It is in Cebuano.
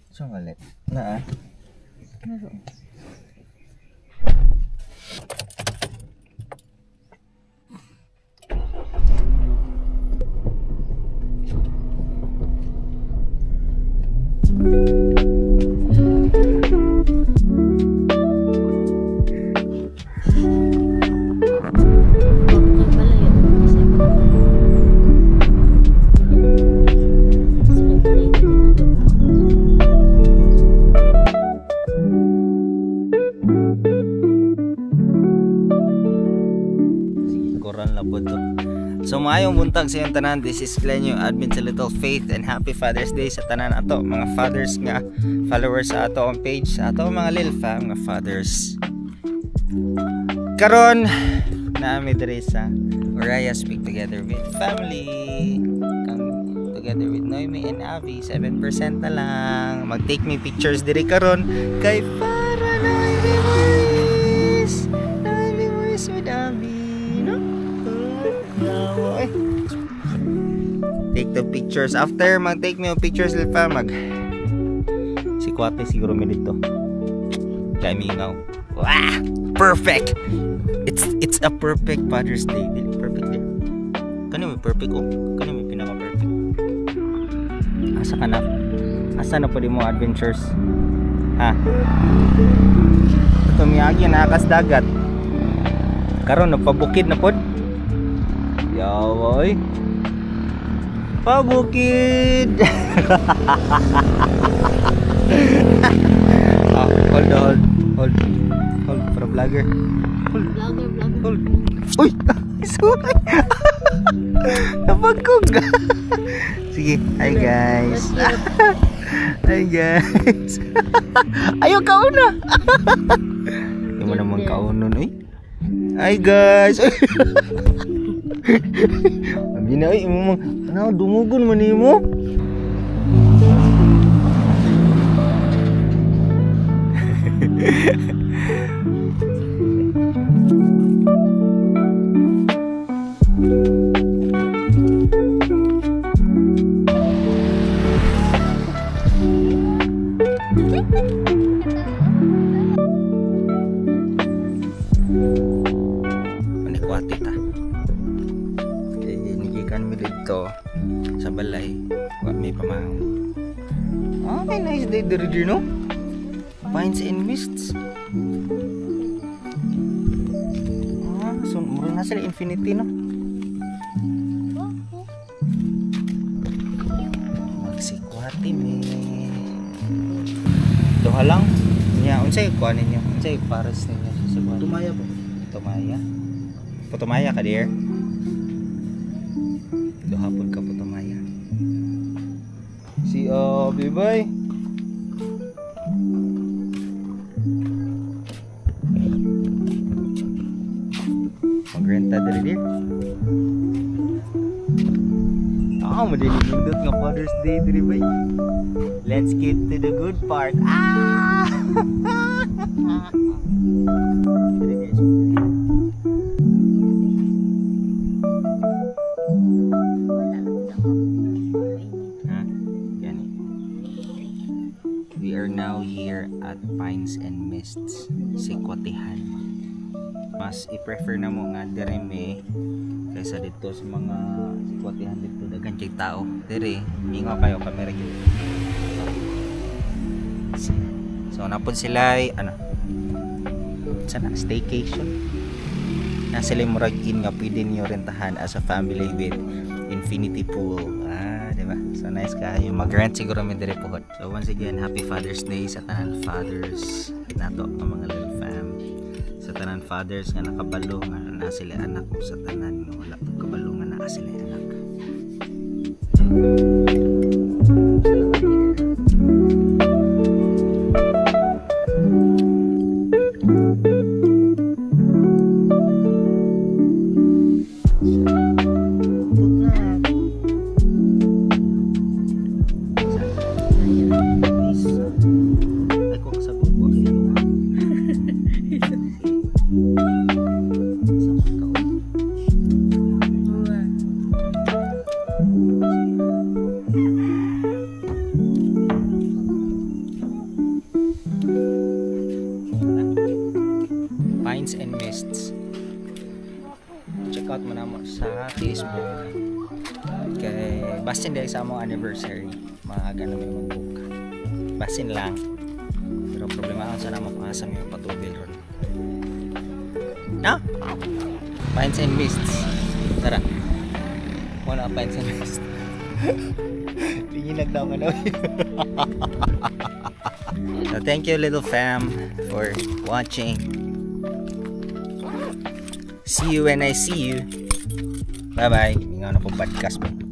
So ngalit. Na ah. So maayong buntag sa iyong tanan. This is Glenn, yung admin sa Little Faith, and happy Father's Day sa tanan ato mga fathers nga followers sa ato ang page, sa ato mga Lil Fam nga fathers. Karon naami diri sa Uriah Speak together with family. Kang together with Noemi and Avi, 7% na lang. Mag-take me pictures diri karon kay para na memories. Na memories with Avi, no? Take the pictures. After mag-take me pictures, Lil Fam, mag sikwate siguro mi dito. Kay mingaw. Wah! Perfect. It's a perfect Father's Day. Dili perfect day. Kani may perfect oh. Kani may pinaka perfect. Asa ka na? Asa na pwede mo adventures? Ha? Ito miagi na akas dagat. Karon nagpabukid na pod. Yawoy. Pabukid. Oh, hold hold hold. Hold para vlogger. Hold. Vlogger, vlogger. Hold. Uy, sorry. Napagkog. Sige, hi guys. Hi guys. Ayaw kauna. Hindi mo naman kaunon, uy. Hi guys. Abi na, uy, imo mang ano dumugon man nimo. Manikwati ta. Kay nigikan mi dito sa balay, wa may pamahong. Okay, nice day diri no? Pines and Mists. Ah, so mura na sila infinity no? Magsikwati mi. Duha lang. Nya unsay kuan ninyo? Unsay pares ninyo sa sikwati? Tumaya po. Tumaya. Putumaya ka dear. Duha pod ka putumaya. Si bye. Magrenta diri dear. Ah, madili nindot nga Father's Day diri bay. Let's get to the good part. Ah! Diri guys. Ha? Gani. We are now here at Pines and Mists, Sikwatihan. Mas i-prefer na mo nga dire me kaysa dito sa mga sikwatihan dito daghan kay tao. Dire mingaw kayo kamera gyud. So napod sila ay, ano sana staycation. Na sila murag in nga pwede niyo rentahan as a family with infinity pool. Ah, di ba? So nice kayo. Mag-rent siguro mi dire pohon. So once again, happy Father's Day sa tanan fathers nato ang mga Lil Fam. Sa tanan fathers nga nakabalo nga naa sila anak, o sa tanan nga wala pud kabalo nga naa sila anak. mo namo sa Facebook. Kay basin dahil sa among anniversary, maaga na may mag-book. Basin lang. Pero problema ang sana mo kung asa may patubil ron. No? Pines and Mists. Tara. Wala, Pines and Mists. Linginag daw nga daw. So thank you, little fam, for watching. See you when I see you. Bye bye. Ingon ako podcast mo.